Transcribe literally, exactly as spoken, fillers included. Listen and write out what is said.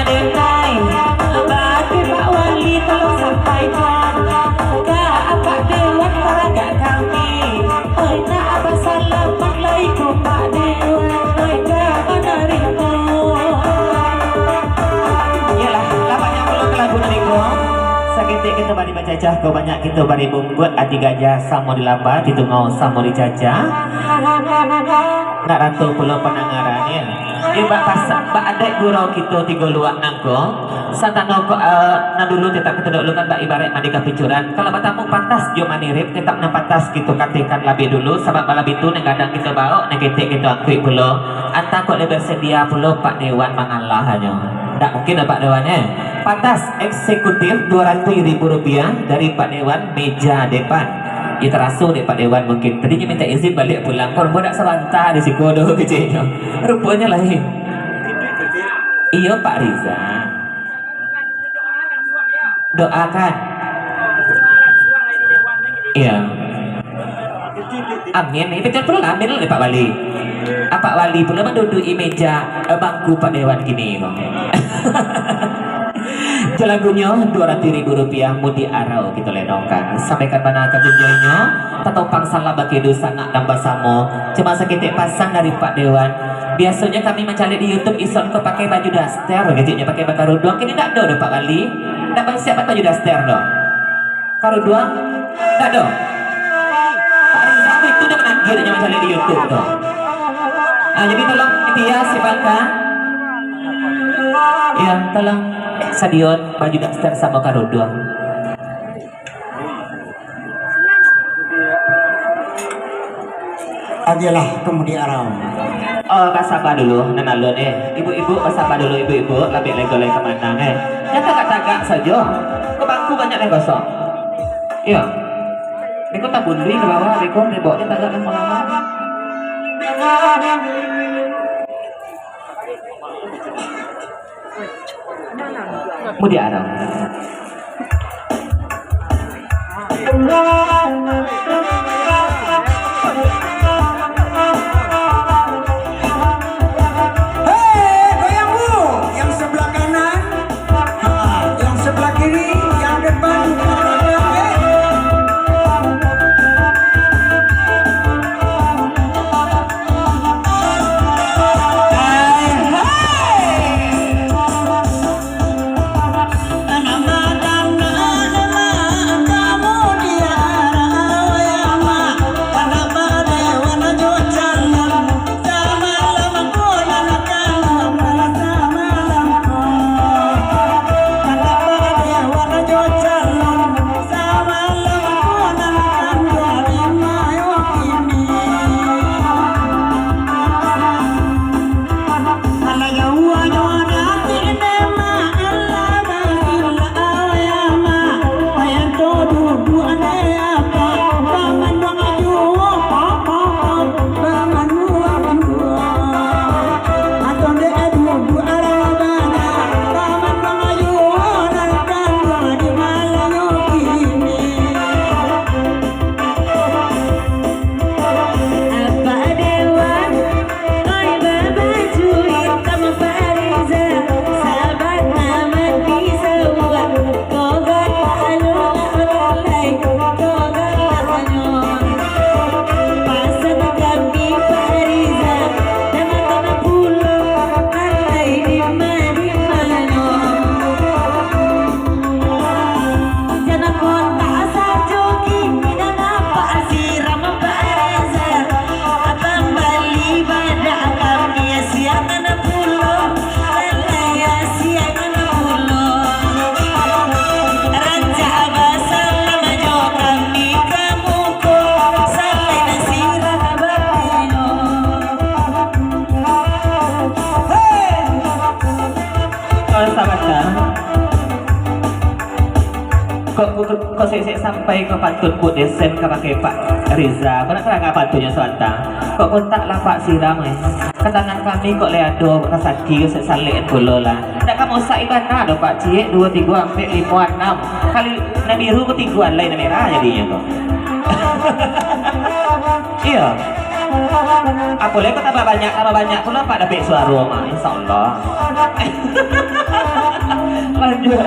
Denai, bagi Pak Wali tolong sampaikan ka Apak Dewan taragak kami, nak basalaman lai ko Pak Dewan, ka manarimo. Iyolah, lah banyak pulo ka lagu tadi ko. Saketek kito bari bacacah ko, banyak kito bari bungkuak, ati gajah samo dilaba, di tungau samo dicacah. Nak rato pulo pandangarannyo. Iyo, bak pasa-, bak adaik gurau kito Tigo Luak nangko, satano ko, eh, nan dulu tetap kito dahulukan, bak ibaraik mandi ka picuran. Kalau batamu pantas jo manirip, tetap nan pantas kito katekan labiah dulu, sabab balabiah tu nan gadang kito baok, nan ketek kito angkuik pulo. Antah kok lai bersedia pulo Pak Dewan mangalah hanyo. Ndak mungkin lah Pak Dewan, eh. Pantas eksekutif dua ratus ribu rupiah dari Pak Dewan meja depan. Iyo taraso dek Pak Dewan mungkin. Tadinyo mintak izin baliak pulang, kok rupo dak sabanta di siko doh keceknyo. Ruponyo lain. Iyo, Pak Riza. Doakan. Iyo. Amin. Iyo, betul pulo, amin lah, Pak Wali. Apak Wali pulo manduduki meja, eh, bangku Pak Dewan kini ko. Jo lagunyo dua ratus ribu rupiah, Mudiak Arau kito lenongkan. Sampaikan bana ka junjuangnyo, tatopang salam bakeh duo sanak nan basamo. Cuma saketek pasan dari Pak Dewan. Biasonyo kami mancaliak di YouTube, ison ko pakai baju daster, keceknyo pakai bakaruduang. Kini ndak ado doh, Pak Wali. Ndak basiak baju daster doh. Karuduang? Ndak ado. Pak Rizal tu itu dah managih, dah nyaman cari di YouTube tu. Ah, jadi tolong Tia si Bangka. Ya, tolong sadion baju daster samo karuduang. Agiahlah ka Mudiak Arau. Oh, basaba dulu, nan alun, eh. Ibu-ibu, basaba dulu, ibu-ibu. Labek lai gulai ka manang, eh. Jan tagak-tagak sajo. Ko bangku banyak nan kosong. Iyo. Beko tabului ka bawah, beko temboknyo tagak lamo-lamo. Mudiak Arau. Hei, goyang dulu. Yang sebelah kanan, ha, yang sebelah kiri, yang depan, yang belakang, eh. Apak Dewan, oi babaju itam Pak Riza, saban amat disauak, togan alun alai, togan anyuang. Pasan kami Pak Riza, danga-danga pulo, alai dima-dimanyo. Jana kontak sajo kini nan nampak siram Pak Reza. Abang bali badak kami siangan pulo, lalai siangan pulo. Rancak basalam jo kami ka muko, salain siram batino. Hei! Oh, sabanta. Kok, kok, kok sek-sek sampai ka pantun Buk Desen ka pakai Pak Riza. Kok nak kadanga pantunnyo sabanta. Kok kontak lah Pak siram, eh. Ka tangan kami kok lai ado rasaki, sek salek pulo lah. Ndak ka masak ibana doh, Pak. Ciek, duo, tigo, ampek, limo, anam. Kali nan biru ko tigo alai nan merah jadinyo ko. Iyo. Apo lai kok tambah banyak, tambah banyak tu nampak dapek suaro mah, insyaallah. Lanjut.